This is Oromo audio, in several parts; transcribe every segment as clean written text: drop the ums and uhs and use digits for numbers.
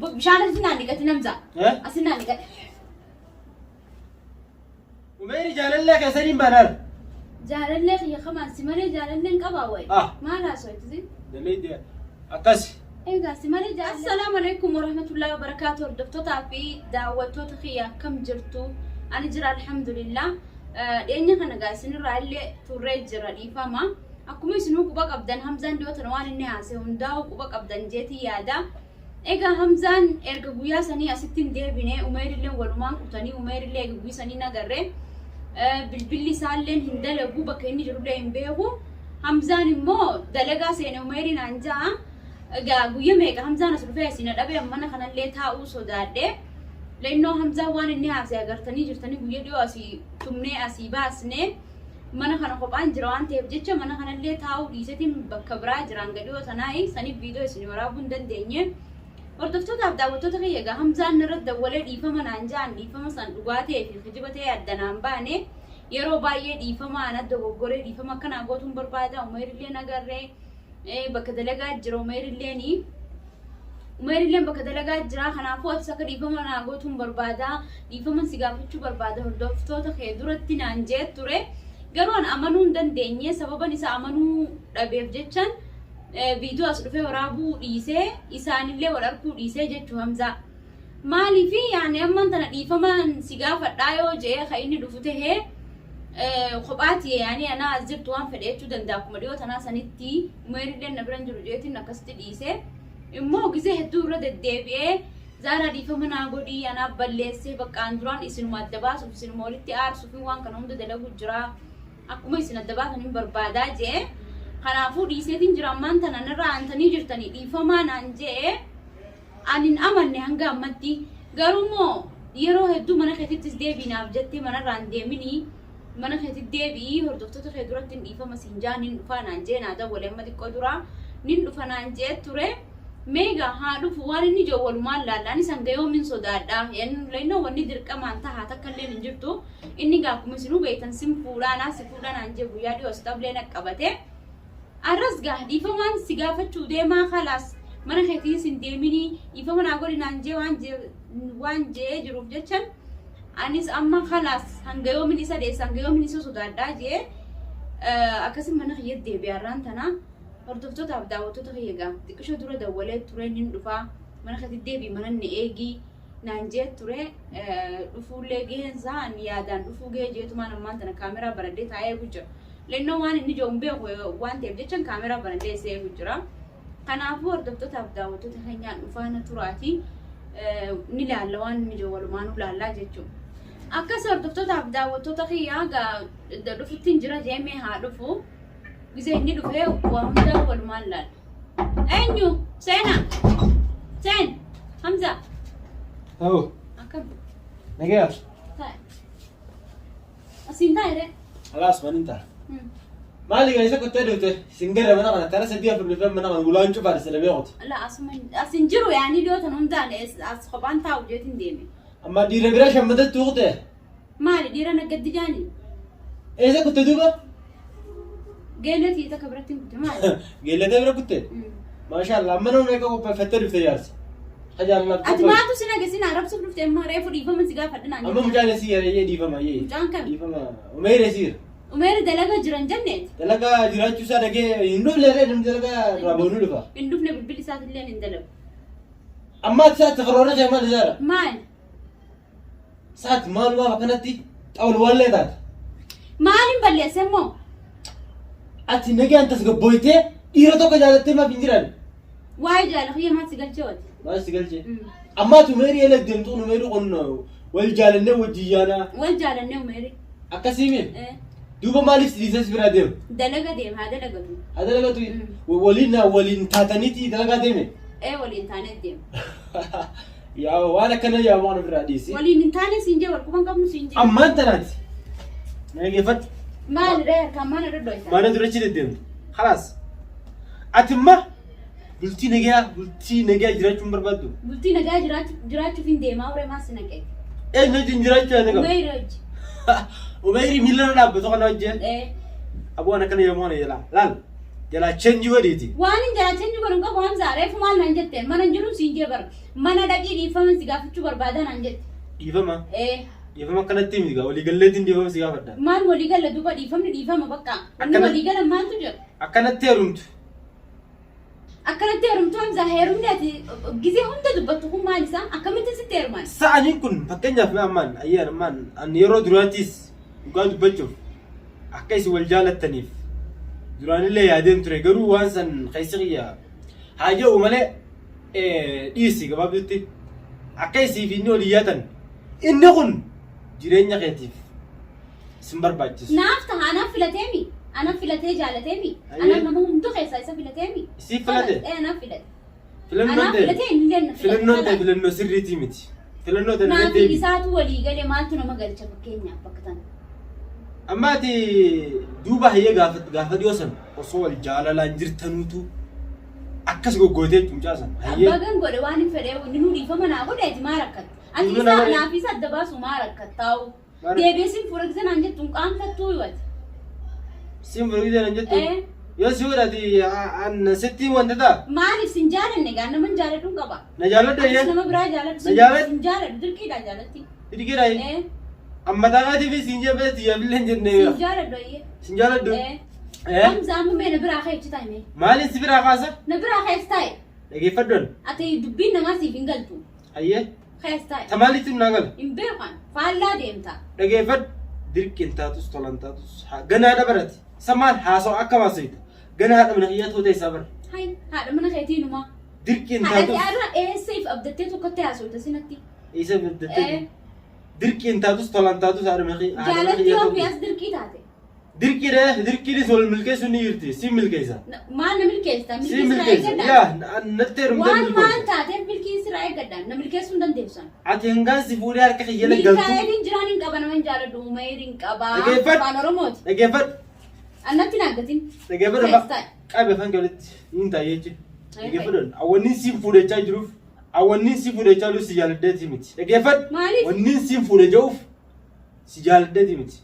Bishaan asitti naan dhiqati namza. Eh? Asitti naan dhiqati. Umeeri jaalallee keessaniin baanaar. Jaalallee kiyya kamaan si malee jaalallee hin qabaa wayi. Ah. Maal haasofti? Jallee akkas. Egaa si malee jaalallee. Assalaamu alaikum warahmatullahi wabarakaatu hordoftootaa fi daawwattoota kiyya akkam jirtu? Ani jira alhamdulillah. Dhiyeenya kana gaa isinirraa illee turree jira dhiifama. Akkuma isinuu quba qabdan Hamzaan dhiyoo tana waan inni haase hundaa'u quba qabdan jeetii yaada. Egaa Hamzaan erga guyyaa sanii asitti hin deebine Umeerillee walumaan kutanii Umeerillee erga guyyaa sanii nagarre bilbilli isaallee hin dalagu bakka inni jirullee hin beeku. Hamzaan immoo dalagaa seene Umeeriin aan ja'a. Egaa guyya meeqa Hamzaan as dhufee asii na dhabe mana kanallee taa'uu sodaadhe. Leennoo Hamzaan waan inni haase agartanii jirtanii guyya dhiyoo asii tumnee asii baasne. Mana kana kophaan jira waan ta'eef jecha mana kanallee taa'uu dhiisetiin bakka biraa jiraan gadhiyoo tanaayi saniif viidiyoo isin waraabuu hin dandeenye. Hordoftootaaf daawwattoota kiyya egaa Hamzaan irratti dawwalee dhiifama naan ja'an dhiifama san dhugaa ta'ee fi kijiba ta'ee adda naan baane yeroo baay'ee dhiifama ana dogoggoree dhiifama akkanaa gootuun barbaada Umeerillee nagarree bakka dalagaa jira Umeerilleeni. Umeerilleen bakka dalagaa jira. Kanaafuu atis akka dhiifama naa gootuun barbaada. Dhiifama si gaafachuu barbaada hordoftoota kee duratti naan jee ture. Garuu an amanuu hin dandeenye. Sababan isa amanuu dhabeef jechan viidiyoo as dhufee waraabuu dhiisee isaanillee wal arguu dhiisee jechuu Hamzaa. Maaliif yaani amman tana dhiifamaan si gaafadhaa yoo je'ee kan inni dhufu tahee kophaati yaani anaa as jirtu waan fedhe jechuu danda'a akkuma dhiyoo tanaa sanitti umeerillee na bira hin jiru jeetiin akkasitti dhiise. Immoo gizee hedduu irra deddeebi'ee Zaaraa dhiifama naa godhii anaaf balleessee bakka an duraan isinuma adda baasuuf isinuma walitti aarsuuf waan kana hunda dalagu jira akkuma isin adda baatan hin barbaadaa jee kanaafuu dhiiseetiin jira ammaan tana narraa aantanii jirtanii dhiifamaa naan jee ani hin amanne hanga ammatti garuu immoo yeroo hedduu mana keetittis deebii naaf jettee manarraa hin deeminii mana keetitti deebi'ii hordoftoota kee duratti hin dhiifama siin jaa nin dhufaa naan jee naa dawwale amma xiqqoo duraa nin dhufa naan jee ture. Meegaa haa dhufu waan inni jiru walumaan laalla ani san gayoomin sodaadha lennoo wanni dirqamaan tahaa takka illee hin jirtu inni gaa akkuma isinuu beektan sin fuudhaa naa si fuudhaa naan jee guyyaa dhiyoo as xablee na qabate. Arras gaa dhiifamaan si gaafachuu deemaa kalaas mana keetii sin deeminii dhiifama naa godhi naan jee waan jee jiruuf jechan anis amma kalaas hanga yoomin isa dheessa hanga yoomin isa sodaadhaa jee akkasin mana kiyya deebi'a har'aan tana hordoftootaaf daawwattoota kiyya gaa xiqqisho dura dawwalee ture nin dhufaa mana keetti deebi'i mana ni eegi naan jee ture dhufuullee gaheensaa ani yaadaan dhufuu gahee jeetumaan ammaan tana kaameraa banadhee taa'ee eegu jira. Lennoo waan inni jiru hin beeku waan ta'eef jechan kaameraa banadhee isa eegu jira. Kanaafuu hordoftootaaf daawwattoota keenyaan dhufaana turaati ni laalla waan inni jiru walumaanuu laallaa jechuudha. Akkas hordoftootaaf daawwattoota kiyyaa gaa dhufuttiin jira jeemee haa dhufu. Gisee inni dhufee waa hundaa walumaan laalla. Eenyu? Seena! Seen! Hamza! Ta'u. Akkam? Nagayaa. Taa'e. Asiin taa'e ree. Alaas manin ta'a. Maali gaa isa kottee dhufte sin gara mana kana tara sadii afur dhufee mana kana gulaan cufaadha sila beekuti. La asuma asin jiru yaani dhiyoo tan hundaan as kophaan taa'u jeetiin deeme. Amma dhiira biraa shammadatti tuqte. Maali dhiira naggaddi jaani? Eessa kutte duuba? Geellee tiyya takka biratti hin kutte maali? Geellatee bira kutte? Maashaallah amma nama meeqa qopheeffattee dhufte jaarsa? Tajaajila Ati maatu si nage si arrabsuuf dhufte amma reefu dhiifama si gaafadha naan Amma jette. mucaan isii yeree dhiifama yee. Mucaan kami? Dhiifama Umeer isiir. Umeeri dalaga jiran jenneeti. Dalagaa jiraachuu isaa dhagee hin dhufne ree namni dalagaa irraa boonuu dhufa. Hin dhufne bilbilli isaatillee hin dalagu. Amma ati isaatti karoora kee maal isaadha? Maal? Saati maalumaaf akkanatti xawalwaallee taate. Maaliin balleesse immoo? Ati nagaan tasgabbooytee dhiira tokko jaalattee maaf hin jiraanne? Waa'ee jaala kiyya maal si galchee wati? Maal si galchee? Amma ati umeerii eela deemtu kun umeerii kun wal jaalannee wajjin yaanaa. Wal jaalannee umeerii. Akkasii mi? Duuba maaliif si dhiisee si biraa deema? Dalaga deema haa dalagatu. Haa dalagatu waliin waliin taataniiti dalagaa deeme? Ee waliin taanee deema. Yaa waan akkana yaa waan ofirraa dhiisi. Waliin hin taane siin jee wal quban qabnu siin jee. Ammaan tanaati. Na dhaggeeffadhu. Maali dhee harkaan maal irra dhoyta? Maana durachi deddeemtu. Khalaas. Ati imma bultii nagayaa bultii nagayaa jiraachuu hin barbaaddu. Bultii nagaa jiraachuuf hin deemaa horee maal si naqee? Eenyu wajjin jiraachuu yaada qaba? Umeeyri hojii. Umeeyri miila irra dhaabbatu kana wajjin. Ee. Aboo waan akkana yommuu kana jedha. Laal. Jalaa change godhiiti. Waan hin jalaa change godhu hin qabu Hamzaa. Reefu maal naan jette? Mana hin jiruun siin jee bara. Mana dhaqii dhiifama si gaafachuu barbaada naan jette. Dhiifama. Ee. Dhiifama akkanatti miti gaa walii galleetiin dhiifama si gaafadha. Maal walii galla duuba dhiifamni dhiifama bakka. Inni walii gala maaltu jira? Akkanatti heerumtu. Akkanatti heerumtu Hamzaa heerumni ati gizee hunda dubbattu kun maal isaa? Akkamitti sitti heeruman? Sa'aniin kun fakkeenyaaf mee ammaan ayyaan ammaan ani yeroo duraatiis dhugaa dubbachuuf akka isin wal jaalattaniif duraanillee yaadeen ture garuu waan san keessi kiyya haa jedhu malee dhiisi gabaabdutti akka isii fi inni wal iyyaatan inni kun jireenya keetiif sin barbaachisu. Naaf taha anaaf filateemi. Anaaf filatee jaalateemi. Ayyee. Anaaf nama hunda keessaa isa filateemi. Isii filate? Ee anaaf filate. Filannoon Anaaf ta'e filatee inni illee na filate. filannoon ta'e filannoo sirriitii miti. Filannoo ta'e Naaf deebi. isaatu walii galee maaltu nama galcha fakkeenyaaf bakka tana. Amma ati duuba hayyee gaafa gaafa dhiyoo san osoo wal jaalalaan jirtanuutu akkas goggootee mucaa san hayyee. Abbaa gan godhe waan hin fedhee inni nuu dhiifama naa godhe ati maa rakkatta? Ati Dhiifama isaa naa godhe. naaf isa adda baasu maa rakkattaa'u? Maal- Deebi'ee siin fuula gisee naan jettu hin qaanfattuu yoo ati. Siin fuula gisee naan jettu. Eh. Yoo si godhati an sitti wanta ta'a. Maaliif sin jaalanne gaa nama hin jaaladhu hin qaba. Na jaaladhu Atis eeyyee. nama biraa jaaladhu Na sin jaaladhu. sin jaaladhu dirqiidha jaalatti. Dirqiidha. Eh. Amma taa'aatiif siin jee tiyyaafillee hin jenne. Sin jaaladhu eeyyee. Sin jaaladhu. Eh. Eh. Hamza amma mee na biraa ka'e taa'e mee. Maaliin si biraa kaasa? Na biraa ka'e taa'e. Dhageeffadhu. Ati dubbiin namaa siif hin galtu. Hayyee. Keessa taa'e. Tamaalitti naa gala. Hin beekan. Faallaa deemta. Dhageeffadhu. Dirqiin taatus tolan taatus ganaa dhabarati. Isa maal haasa'u akka haasa'ita. Ganaa haadha mana kiyyaa toota isaa bara. Hay haadha mana keetiinumaa. Dirqiin Haadha taatus. irra eessa if abdattee tokkotti haasofta sinatti. Isa abdattee. Eh. Dirqiin taatus tolan taatus haadha mana kiyyaa Jaalatti toota. yoo as dirqii taate. Dirqiidha dirqiinis wal milkeessuun ni jirti si milkeessa. Maal na milkeessa? Si Milkii siraa milkeessa. eeggadhaan. Yaa natti heerumtee Waan maal milkoofte. taateef milkii siraa eeggadhaan na milkeessuu hin dandeessu. Ati hangaan si fuudhee harka kiyya galtu. Milkaa'eetiin jiraan hin qaba nama hin jaaladhu umayir hin qaba. Dhageeffadhu. Afaan Oromooti. Dhageeffadhu. Annatti hin aggatin. Dhageeffadhu. Keessa taa'e. Qabe afaan galatti hin taa'e jechuudha. Dhageeffadhu. Awwanniin siin fuudhechaa jiruuf awwanniin si fuudhechaa jiruuf si jaaladheeti miti. Dhageeffadhu. Maaliif? Wanniin siin fuudhe jiruuf si jaaladheeti miti.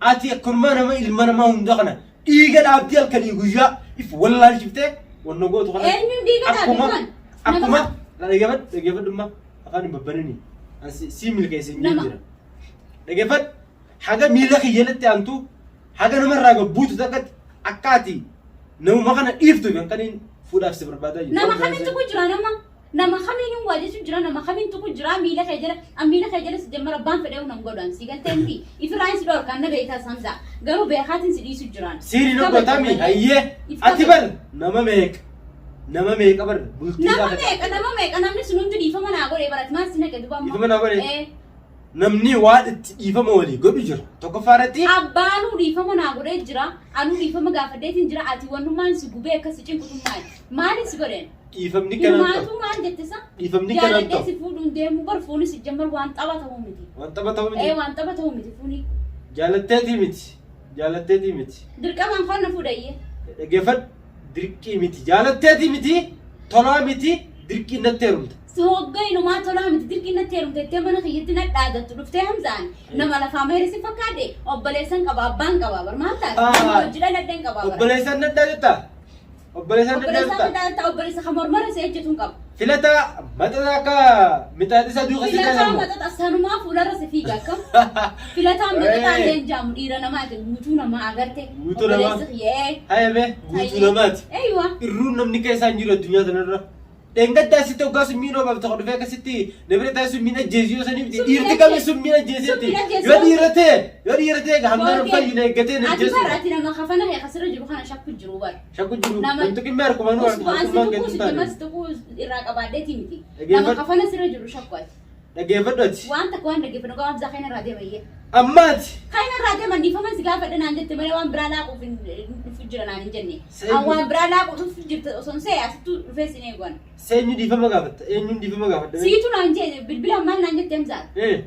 Ati akkanuma nama ilma namaa hunda kana dhiiga dhaabdee halkanii guyyaa if wallaalchiftee wanna gootu kana. Eenyuun dhiiga dhaabe Akkuma kun? akkuma Nama- dhageeffadhu dhageeffadhu amma afaan hin babbanini. An si milkeesse hin Nama. jira. Dhageeffadhu haga miila kiyyanatti aantu haga namarraa gabbuutu takkatti akka ati namuma kana dhiiftu kan kaniin fuudhaaf si barbaadaa jiru. Nama kamiin tuqu jira nama? Nama kamiin hin waajjechu jira nama kamiin tuqu jira miila kee jala an miila kee jala si jammara abbaan fedhee nan godhan si galtee miti ifirraa si dhorkan na beektaa Hamza garuu beekaatiin si dhiisu jiraan. Siiri na gootami hayyee If ati kabaja. bar nama meeqa nama meeqa bar bultii Nama isaa meeqa nama meeqa namni sun hundi dhiifama naa godhe barat maal si naqe duba amma. Dhiifama naa godhe? Eh, Namni waan itti dhiifama walii godhu jira. Tokkoffaa irratti Abbaanuu dhiifama naa godhee jira anuu dhiifama gaafadheetiin jira ati wannummaan si gubee akkas si cinqutu maali maaliin si godheen? Dhiifamni kanaan ta'u. Hirmaatuu maal jette sa? Dhiifamni kanaan Jaaladhee ta'u. si fuudhuun deemu bar fuunis jammar waan tapha ta'uu miti. Waan tapha ta'u Ee miti. waan tapha ta'uu miti fuuni. Jaalatteetii miti. Jaalatteetii miti. Dirqamaan kan na fuudhayyee. Dhaggeeffadhu. Dirqii miti. Jaalatteetii miti. Tolaa miti. Dirqii natti heerumta. Si hogga inumaa tolaa miti dirqii natti heerumte jettee mana kiyyatti na dhaadattu dhuftee Hamzaan nama lafaa meeri si fakkaadhe obboleessan qaba abbaan qaba bar maal taate Ah. nama hojii dhaladheen qaba bar. Obboleessaan naddaa jettaa? Obboleessaan naddaa Obboleessaa jettaa? na dhaadatta obboleessa kan mormara si ejjetuun qaba. Filataa maxxansa akka mixaaxisa duuka si Filataa taasifamu. maxxansa sanumaa fuularra si fiiga akkam. Filataan maxxansaa Ee. illee jaamu dhiira namaati guutuu namaa agarte. Guutuu namaa. Obboleessi kiyyee. Hayya guutuu namaati. Eeywa. Irruun namni keessaa hin jiru addunyaa tanarra. Dheengaddaa asitti hoggaa summiin obaaf tokko dhufee akkasitti na bira taa'ee summiin ajjeesii yoo saniif Summiin dhiirti kami ajjeesi. summiin ajjeeseetti. Summiin ajjeesi. Yoo dhiira ta'e yoo dhiira ta'e hanga nama fayyina eeggatee na Ati ajjeesu. bar ati nama kafana kee kasirra jiru kana shakku jiru bar. Shakku jiru Nama- wanti qimmee harkumanuu Usbu an si harkumaan tuquu kennu si taane. jamas tuquu irraa qabaadheeti miti. Nama Dhaggeeffadhu. kafana sirra jiru shakku ati. Dhaggeeffadhu ati. Waan takka waan dhaggeeffadhu gabaaf zaa kana irraa deema iyyee. Ammaati. Kana irraa deema dhiifaman si gaafadha naan jette malee waan biraa laaquuf hin dhufu jira naan hin jenne. Seenyu- An waan biraa laaquu dhufu jirta osoo hin se'e asittuu dhufee sin eeguan. Seenyu dhiifama gaafatta. Eenyuun dhiifama gaafadha? Siitu naan jee bilbila maal naan jette Hamzaa. Eh.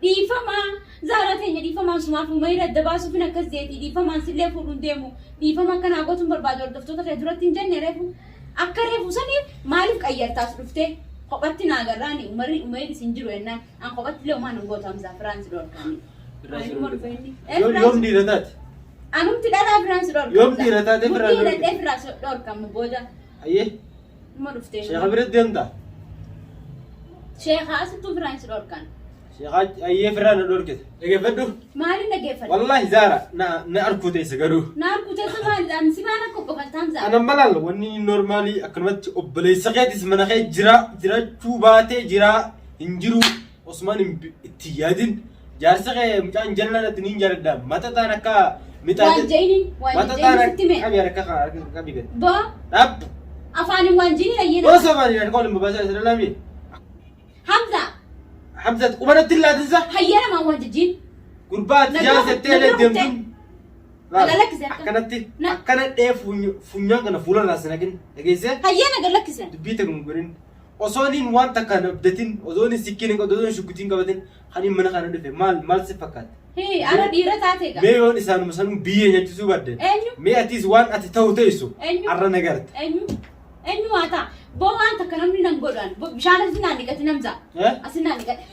Dhiifamaa zaaraa teenya dhiifamaan sumaaf umayra adda baasuufin akkas jeeti dhiifamaan sillee fuudhuun deemu dhiifama akkanaa gootuun barbaadu hordoftoota kee duratti hin jenne reefu akka reefu sanii maaliif qayyartaas dhuftee kophatti naa garraani umarri umayri isin jiru jennaan an kophatti illee umaan hin gootu Hamzaa Firaansi dhorkaani. Yoom dhiira taate? Anumti dhalaa firaan si dhorka. Yoom dhiira taatee firaan Murtii dhorkite? hidhadhee firaan si dhorka amma booda. Ayyee Numa dhuftee. sheekha biratti deemta. Sheekha asittuu firaan si dhorkan. Sheekha ayyee firaan na dhorkite. Dhageeffadhu. Maaliin dhageeffadhu? Wallaahi Zaara na na arkuu teessa garuu. Na arkuu teessa maali? Ani si maal akka qofaltaan zaara? Ana malaal wanni normaalii akkanumatti obboleessa keetis mana kee jira jiraachuu baatee jiraa hin jiru osumaan hin itti yaadin jaarsa kee mucaan jallaan ati niin jaaladha matataan akka Waan je'iniin waan matataan je'iniin sitti mee? qabi harka kana harka qabi gadi Boo dhab afaaniin waan je'iniin ayyee osoo afaan hin harka waliin babaasaa isa dhalami Hamza Hamzat qubanatti hin laatinsa hayyee namaan waan jijjiin. gurbaa ati Na bira jaarsettee na bira deemtuun Na lakkise akka. akkanatti Na- akkana dhee funyaan kana fuula irraa sinaqin dhageessee Hayyee na gad lakkise. dubbii takka hin godhin osoo niin waan takka hin abdatin osoo niin sikkiin hin qabdu osoo niin shuggutiin qabatin kan hin mana kana dhufe maal maal si fakkaata Hii ara dhiira taate egaa. mee yoon isaanuma sanuu biyyee nyaachisuu badde Eenyu? mee atis waan ati ta'u teessu Eenyu? arra nagarta Eenyu? Eenyu waa ta'a? Boo waan takka namni nan godhan. Bishaan asin naan dhiqati namza. Eh? Asin naan dhiqati.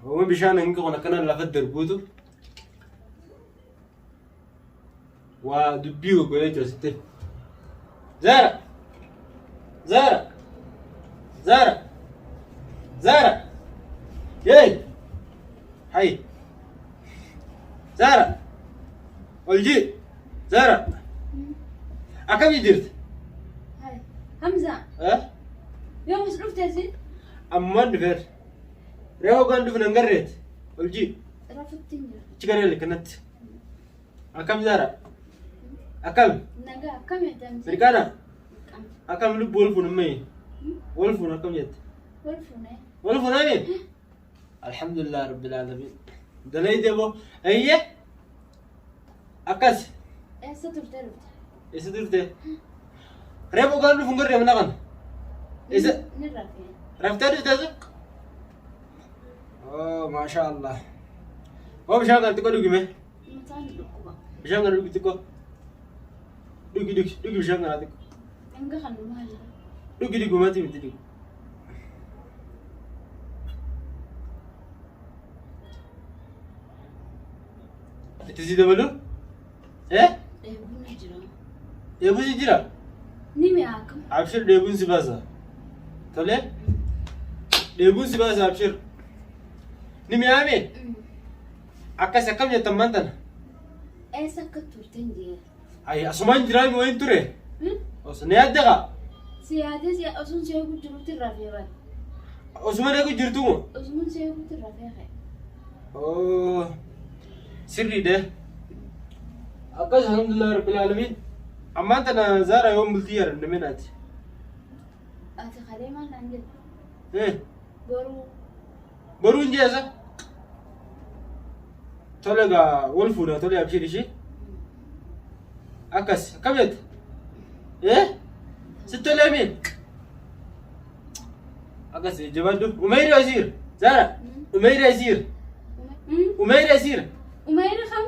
Hooma bishaan hangi kun akkana lafa darbuutu waa dubbii goggodhee jira sitti. Zaara! Zaara! Zaara! Zaara! Yee! Hay! Zaara! Ol jii! Zaara! Akkam jirti? Hamza, Eh? yoom as dhufte isin? Ammaan dhufeera. Reefa hoggaan dhufe nan garreeti. Ol jii! Rafutti hin jiru. Achi garee kanatti. Akkam Zaara? Akkam? Nagaa akkam jette Hamza? Mirqaana? Mirqaana. Akkam lubbuu wal fuun ammayyi? Wal fuun akkam jette? Wal fuunee. Wal fuunami? Alhamdulillah rabbil alamin. Dalayde boo. Eeyye? Akkas. Eessa turtee dhufte? Eessa turte? Reefa hoggaan dhufu hin garree mana kana. Eessa? Ni rafee. Raftee dhufte as? Oh, maasha Allah. Oh, bishaan kana xiqqoo dhugi mee. Mataan dhukkuba. Bishaan kana dhugi xiqqoo. Dhugi dhugi dhugi bishaan kana xiqqoo. Hanga kan maali? Dhugi dhugi mati miti dhugi. Itti si dabalu? Eh? Dheebuun ni jira. Dheebuun si jira? Ni mi'aa akkam? Abshir dheebuun si baasa. Tole? Dheebuun si baasa abshir. Ni mi'aame? Akkas akkam jettan maan tana? Eessa akka turte hin jee? Ay asumaan jiraami wayin ture. Osoo ni yaadde kaa? Si yaadee si osoo si eegu jirutti rafee bara. Osuma eegu jirtu moo? Osuma si eegutti rafee ka'e. Oh, sirriidha. Akkas alhamdulillah rabbil alamin. Ammaan tana Zaara yoom bultii yaadamne menaati. Ati kalee maal naan jette? Eh, Boruu. boruu hin jeesa. Tole gaa wal fuudha tole abshir ishee. Akkas akkam jette? Eh, sitti tolee miin? Akkas jabaadhu. Umeyri Asiir. Zaara. Umeyri Asiir. Umeyri Asiir. Umeyri kam?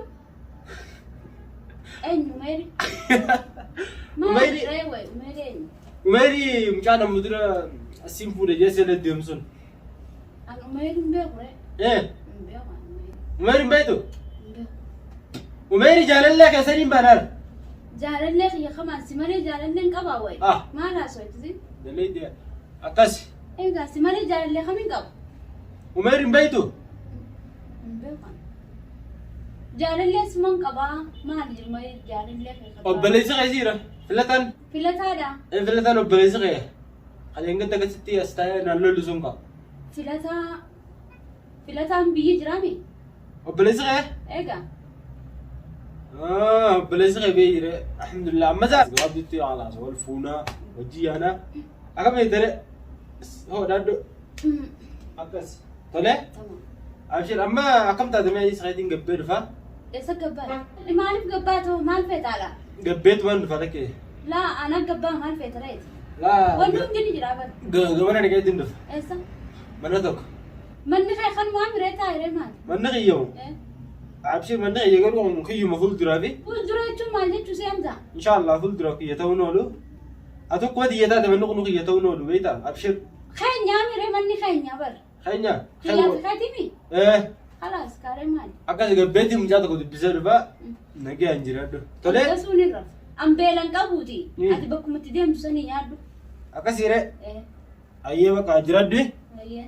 Eenyu Umeyri? Umeyri- Maal reewwe Umeyri eenyu? Umeyri mucaa nama dura asiin fuudhe jeessa illee deemu sun. An Umeyri hin beeku ree. Eh, Hin beeku an Umeyri. Umeyri hin beektu? Hin beeku. Umeyri jaalallee keessanii hin baanaar. Jaalallee kiyya kamaan si malee jaalallee hin qabaa wayi. Ah. Maal haasofti? Dalee akkas. Egaa si malee jaalallee kamiin qabu? Umeyri hin beektu? Hin beeku an. Jaalallee suman qabaa maali malee jaalallee kiyya qabaa? Obboleessi kee siira. Filataan. Filataadha. Filataan obboleessi kee. Kan eeggatta akkasitti as taa'ee naan lollu sun qaba. Filataa filataan biyyi jiraami? Obboleessi kee? Egaa. Ah, obboleessi kee biyyi jire. Alhamdulillah. Amma isaa gabaabdutti haalaas wal fuunaa hojii yaanaa. Akkam jettee hoo dhaaddu akkas. Tole? Tamam. Abshir amma akkam taate mee isa keetiin gabbee dhufaa? Eessa gabbaa? Maaliif gabbaa ta'u maal feetaadha? Gabbeetu waan dhufa lakkee. Laa ana gabbaa maal feeta reeti? Laa Wanti hundi ni jira bara. gamana dhaqeetiin dhufa. Eessa? Mana tokko. Manni kee kan waan biree taa'ee maali? Manni kiyyamu. Eh? Abshir manni kiyya garuu kiyyuma fuulduraa fi Fuuldura jechuun maal jechuu si hamza? inshallah fuuldura kiyya ta'uun oolu. Ati akkuma tiyya taate manni kun kiyya ta'uu oolu beektaa? Abshir. Keenyaa miree manni keenyaa bara. Keenya. Kiyyaa fi keetimi? Eh. Khalaas kaaree maali? Akkas gabbeetti mucaa tokko dubbisee dhufa nagayaan jiraadhu. Tolee. Akkasuun irra. An beelan qabuuti. Mm. Ati bakkuma itti deemtu sanii nyaadhu. Akkasiire. Eh. Ayyee bakka jiraadhu. Ayyee.